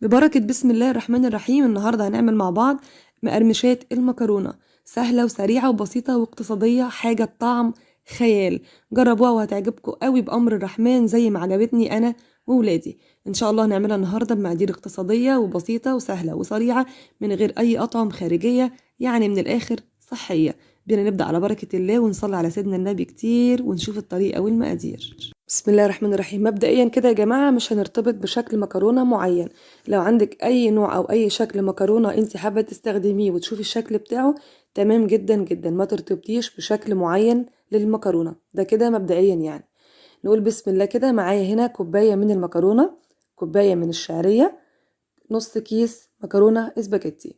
ببركة بسم الله الرحمن الرحيم. النهاردة هنعمل مع بعض مقرمشات المكرونة، سهلة وسريعة وبسيطة واقتصادية، حاجة الطعم خيال. جربوها وهتعجبكم قوي بأمر الرحمن زي ما عجبتني أنا وولادي. إن شاء الله هنعملها النهاردة بمقادير اقتصادية وبسيطة وسهلة وسريعة من غير أي أطعم خارجية، يعني من الآخر صحية. بينا نبدأ على بركة الله ونصلي على سيدنا النبي كتير ونشوف الطريقة والمقادير. بسم الله الرحمن الرحيم. مبدئيا كده يا جماعة مش هنرتبط بشكل مكرونة معين، لو عندك أي نوع أو أي شكل مكرونة انت حابة تستخدميه وتشوفي الشكل بتاعه تمام جدا جدا، ما ترتبطيش بشكل معين للمكرونة ده كده مبدئيا. يعني نقول بسم الله كده. معايا هنا كوباية من المكرونة، كوباية من الشعرية، نص كيس مكرونة اسباجيتي.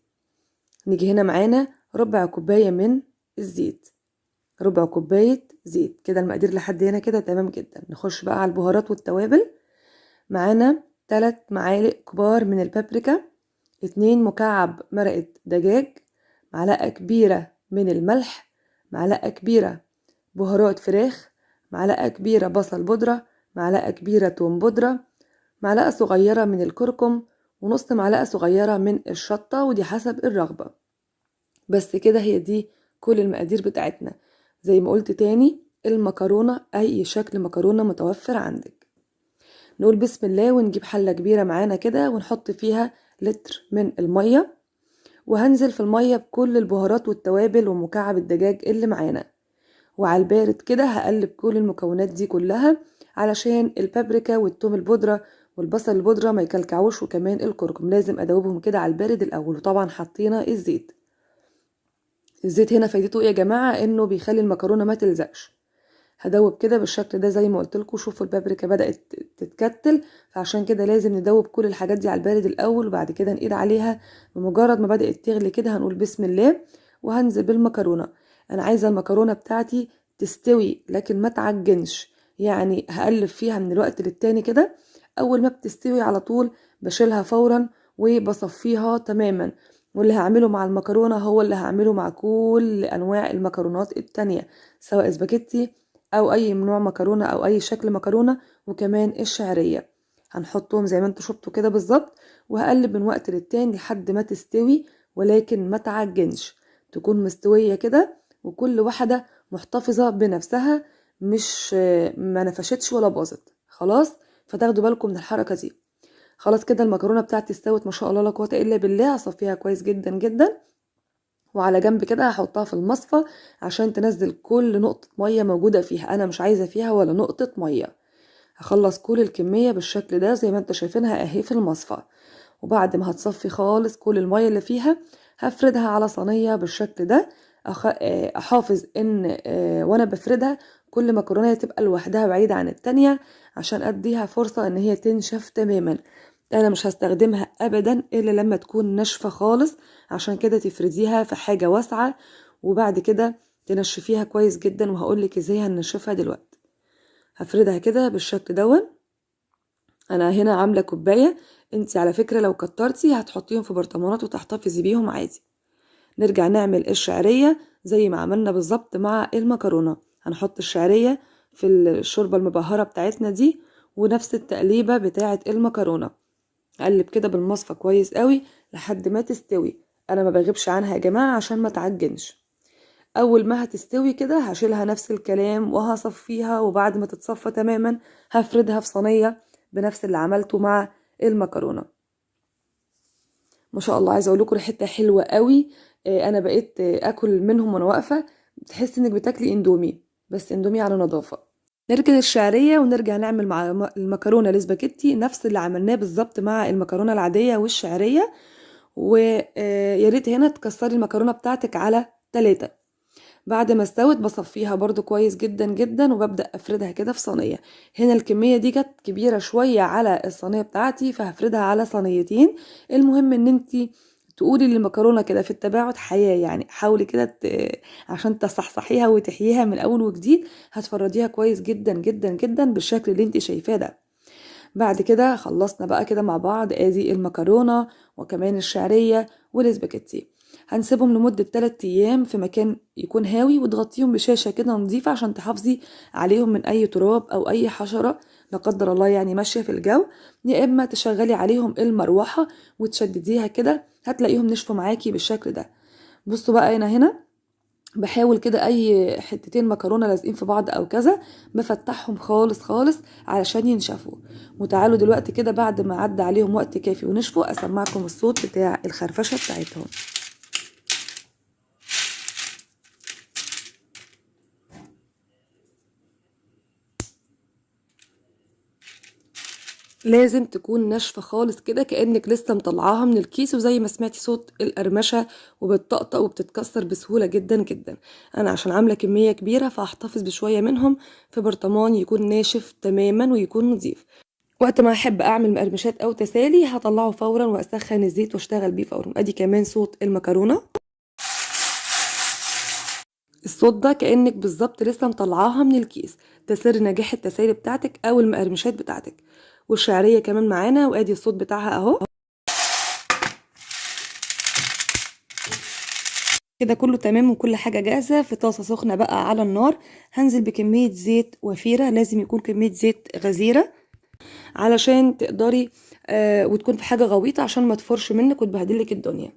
نيجي هنا معانا ربع كوباية من الزيت، ربع كوباية زيت كده. المقادير لحد هنا كده تمام جدا. نخش بقى على البهارات والتوابل. معانا 3 معالق كبار من البابريكا، 2 مكعب مرقة دجاج، معلقة كبيرة من الملح، معلقة كبيرة بهارات فراخ، معلقة كبيرة بصل بودرة، معلقة كبيرة توم بودرة، معلقة صغيرة من الكركم، ونص معلقة صغيرة من الشطة، ودي حسب الرغبة. بس كده هي دي كل المقادير بتاعتنا. زي ما قلت تاني، المكرونة أي شكل مكرونة متوفر عندك. نقول بسم الله ونجيب حلة كبيرة معانا كده ونحط فيها لتر من المية، وهنزل في المية بكل البهارات والتوابل ومكعب الدجاج اللي معانا، وعلى البارد كده هقلب كل المكونات دي كلها علشان البابريكا والثوم البودرة والبصل البودرة ما يكلكعوش، وكمان الكركم لازم ادوبهم كده على البارد الاول. وطبعا حطينا الزيت. الزيت هنا فايدته ايه يا جماعة؟ انه بيخلي المكرونة ما تلزقش. هدوب كده بالشكل ده زي ما قلت لكم. شوفوا البابريكا بدأت تتكتل، فعشان كده لازم ندوب كل الحاجات دي على البارد الاول وبعد كده نقيد عليها. بمجرد ما بدأت تغلي كده هنقول بسم الله وهنزل بالمكرونة. انا عايزة المكرونة بتاعتي تستوي لكن ما تعجنش، يعني هقلب فيها من الوقت للتاني كده. اول ما بتستوي على طول بشيلها فورا وبصفيها تماما. واللي هعمله مع المكرونة هو اللي هعمله مع كل انواع المكرونات التانية، سواء اسباجيتي او اي نوع مكرونة او اي شكل مكرونة، وكمان الشعرية هنحطهم زي ما انتوا شفتوا كده بالظبط. وهقلب من وقت للتاني لحد ما تستوي، ولكن ما تعجنش، تكون مستوية كده وكل واحدة محتفظة بنفسها، مش ما نفشتش ولا باظت خلاص. فتاخدوا بالكم من الحركة دي. خلاص كده المكرونة بتاعتي استوت ما شاء الله لا قوة إلا بالله. هصفيها كويس جدا جدا، وعلى جنب كده هحطها في المصفى عشان تنزل كل نقطة مية موجودة فيها، أنا مش عايزة فيها ولا نقطة مية. هخلص كل الكمية بالشكل ده زي ما انتوا شايفينها اهي في المصفى. وبعد ما هتصفي خالص كل المية اللي فيها هفردها على صينية بالشكل ده. احافظ ان وانا بفردها كل مكرونة تبقى لوحدها بعيدة عن التانية عشان اديها فرصة ان هي تنشف تماما. انا مش هستخدمها ابدا الا لما تكون ناشفة خالص، عشان كده تفرديها في حاجة واسعة وبعد كده تنشفيها كويس جدا، وهقولك ازاي هنشفها دلوقتي. هفردها كده بالشكل دون. انا هنا عاملة كوباية، انتي على فكرة لو كترتي هتحطيهم في برطمانات وتحتفظي بيهم عادي. نرجع نعمل الشعرية زي ما عملنا بالظبط مع المكرونة. هنحط الشعرية في الشوربة المبهرة بتاعتنا دي، ونفس التقليبة بتاعت المكرونة. اقلب كده بالمصفى كويس قوي لحد ما تستوي. انا ما بغيبش عنها يا جماعة عشان ما تعجنش. اول ما هتستوي كده هشيلها نفس الكلام وهصفيها، وبعد ما تتصفى تماما هفردها في صينية بنفس اللي عملته مع المكرونة. ما شاء الله عايزة اقول لكم ريحتها حلوة قوي. انا بقيت اكل منهم وانا واقفة، بتحس انك بتاكلي اندومي، بس اندومي على نظافة. نركن الشعرية ونرجع نعمل مع المكرونة الاسباجيتي نفس اللي عملناه بالظبط مع المكرونة العادية والشعرية. ويا ريت هنا تكسري المكرونة بتاعتك على 3. بعد ما استوت بصفيها برضو كويس جدا جدا، وببدأ افردها كده في صينية. هنا الكمية دي كانت كبيرة شوية على الصينية بتاعتي فهفردها على صينيتين. المهم ان انتي تقولي للمكرونة كده في التباعد حياة، يعني حاولي كده عشان تصحصحيها وتحييها من اول وجديد. هتفرديها كويس جدا جدا جدا بالشكل اللي انت شايفاه ده. بعد كده خلصنا بقى كده مع بعض، ادي المكرونة وكمان الشعرية والاسباجيتي. هنسيبهم لمدة 3 ايام في مكان يكون هاوي، وتغطيهم بشاشة كده نظيفة عشان تحافظي عليهم من اي تراب او اي حشرة لا قدر الله يعني ماشية في الجو. يا اما تشغلي عليهم المروحة وتشدديها كده، هتلاقيهم نشفوا معاكي بالشكل ده. بصوا بقى هنا بحاول كده اي حتتين مكرونه لازقين في بعض او كذا بفتحهم خالص خالص علشان ينشفوا. وتعالوا دلوقتي كده بعد ما عدى عليهم وقت كافي ونشفوا اسمعكم الصوت بتاع الخرفشه بتاعتهم. لازم تكون ناشفة خالص كده كانك لسه مطلعاها من الكيس، وزي ما سمعتي صوت القرمشه وبتطقطق وبتتكسر بسهولة جدا جدا. انا عشان عامله كمية كبيرة فهحتفظ بشوية منهم في برطمان يكون ناشف تماما ويكون نظيف. وقت ما احب اعمل مقرمشات او تسالي هطلعه فورا واسخن الزيت واشتغل بيه فورا. ادي كمان صوت المكرونه، الصوت ده كأنك بالظبط لسه مطلعاها من الكيس. ده سر نجاح التسالي بتاعتك او المقرمشات بتاعتك. والشعريه كمان معانا، وادي الصوت بتاعها اهو كده. كله تمام وكل حاجة جاهزة. في طاسه سخنة بقى على النار هنزل بكمية زيت وفيرة، لازم يكون كمية زيت غزيرة علشان تقدري وتكون في حاجة غويطه عشان ما تفرش منك وتبهدلك الدنيا.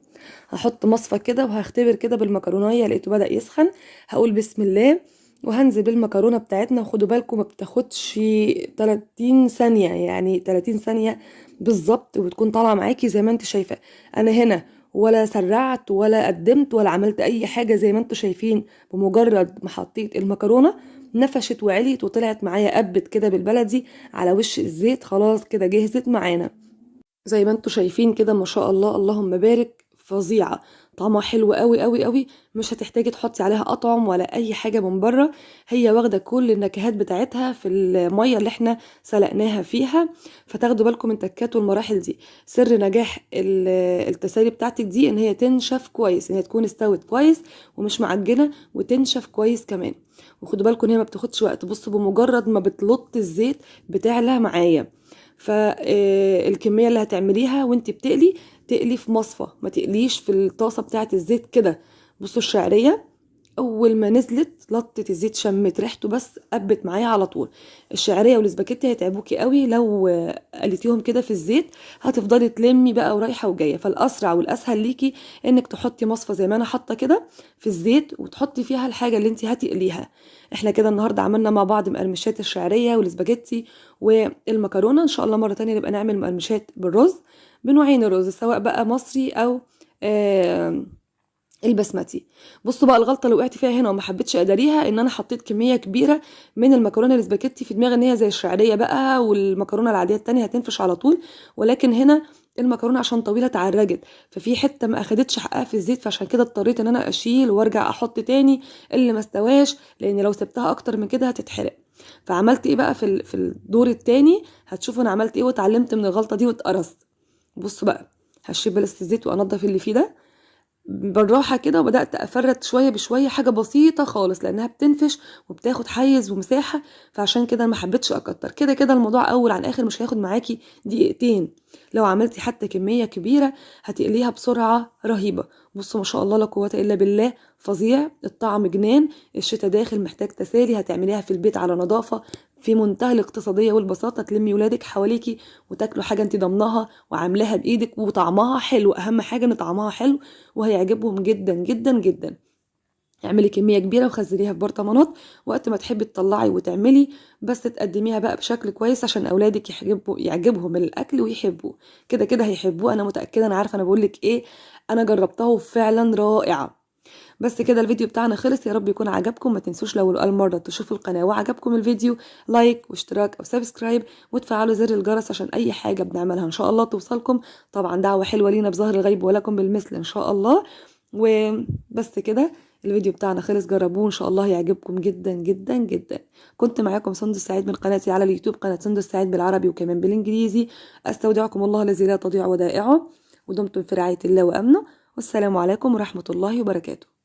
هحط مصفى كده وهختبر كده بالمكرونيه، لقيته بدأ يسخن هقول بسم الله وهنزل بالمكرونه بتاعتنا. وخدوا بالكم ما بتاخدش 30 ثانية، يعني 30 ثانية بالظبط وبتكون طالعه معاكي زي ما انت شايفه. انا هنا ولا سرعت ولا قدمت ولا عملت اي حاجة، زي ما انتم شايفين بمجرد ما حطيت المكرونه نفشت وعليت وطلعت معايا قبت كده بالبلدي على وش الزيت. خلاص كده جهزت معانا زي ما انتم شايفين كده، ما شاء الله اللهم بارك، فظيعة، طعمها حلو قوي قوي قوي. مش هتحتاجي تحطي عليها اطعم ولا اي حاجة من بره، هي واخده كل النكهات بتاعتها في المية اللي احنا سلقناها فيها. فتاخدوا بالكم من تكات والمراحل دي. سر نجاح التسالي بتاعتك دي ان هي تنشف كويس، ان هي تكون استوت كويس ومش معجنه وتنشف كويس كمان. وخدوا بالكم ان هي ما بتاخدش وقت، بصوا بمجرد ما بتلط الزيت بتعلى معايا. فالكميه اللي هتعمليها وانت بتقلي تقلي في مصفى، ما تقليش في الطاسه بتاعه الزيت كده. بصوا الشعرية اول ما نزلت لطت الزيت، شمت ريحته بس قبت معايا على طول. الشعرية والاسباجيتي هيتعبوكي قوي لو قليتيهم كده في الزيت، هتفضلي تلمي بقى ورايحه وجاية. فالاسرع والاسهل ليكي انك تحطي مصفى زي ما انا حاطه كده في الزيت وتحطي فيها الحاجة اللي انت هتقليها. احنا كده النهارده عملنا مع بعض مقرمشات الشعرية والاسباجيتي والمكرونه. ان شاء الله مرة تانية نبقى نعمل مقرمشات بالرز، بنوعين الرز سواء بقى مصري او البسمتي. بصوا بقى الغلطة اللي وقعت فيها هنا وما حبيتش اداريها، ان انا حطيت كمية كبيرة من المكرونه الاسباجيتي في دماغي ان هي زي الشعرية بقى والمكرونه العادية التانية هتنفش على طول، ولكن هنا المكرونه عشان طويلة اتعرجت، ففي حتة ما اخدتش حقها في الزيت، فعشان كده اضطريت ان انا اشيل وارجع احط تاني اللي ما استواش، لان لو سبتها اكتر من كده هتتحرق. فعملت ايه بقى في الدور التاني هتشوفوا انا عملت ايه واتعلمت من الغلطة دي واتقرصت. بصوا بقى هشيل بس الزيت وانضف اللي فيه ده بالراحة كده، وبدات افرد شوية بشوية، حاجة بسيطة خالص لانها بتنفش وبتاخد حيز ومساحة، فعشان كده ما حبيتش اكتر. كده كده الموضوع اول عن اخر مش هياخد معاكي دقيقتين، لو عملتي حتى كمية كبيرة هتقليها بسرعة رهيبة. بصوا ما شاء الله لا قوة الا بالله، فظيع الطعم، جنان. الشتاء داخل محتاج تسالي، هتعمليها في البيت على نظافة في منتهى الاقتصادية والبساطه، تلمي ولادك حواليكي وتاكلوا حاجة انت ضمناها وعاملاها بايدك وطعمها حلو. اهم حاجة ان طعمها حلو وهيعجبهم جدا جدا جدا. اعملي كمية كبيرة وخزنيها في برطمانات، وقت ما تحبي تطلعي وتعملي، بس تقدميها بقى بشكل كويس عشان اولادك يعجبهم الاكل ويحبوه. كده كده هيحبوه، انا متاكدة، انا عارفه انا بقولك ايه، انا جربتها وفعلا رائعة. بس كده الفيديو بتاعنا خلص، يا رب يكون عجبكم. ما تنسوش لو اول مرة تشوفوا القناة وعجبكم الفيديو like واشتراك او subscribe، وتفعلوا زر الجرس عشان اي حاجة بنعملها ان شاء الله توصلكم. طبعا دعوه حلوة لينا بظهر الغيب ولكم بالمثل ان شاء الله. وبس كده الفيديو بتاعنا خلص، جربوه ان شاء الله يعجبكم جدا جدا جدا. كنت معاكم سندس سعيد من قناتي على اليوتيوب، قناة سندس سعيد بالعربي وكمان بالانجليزي. استودعكم الله الذي لا تضيع ودائعه، ودمتم في رعاية الله وامنه، والسلام عليكم ورحمة الله وبركاته.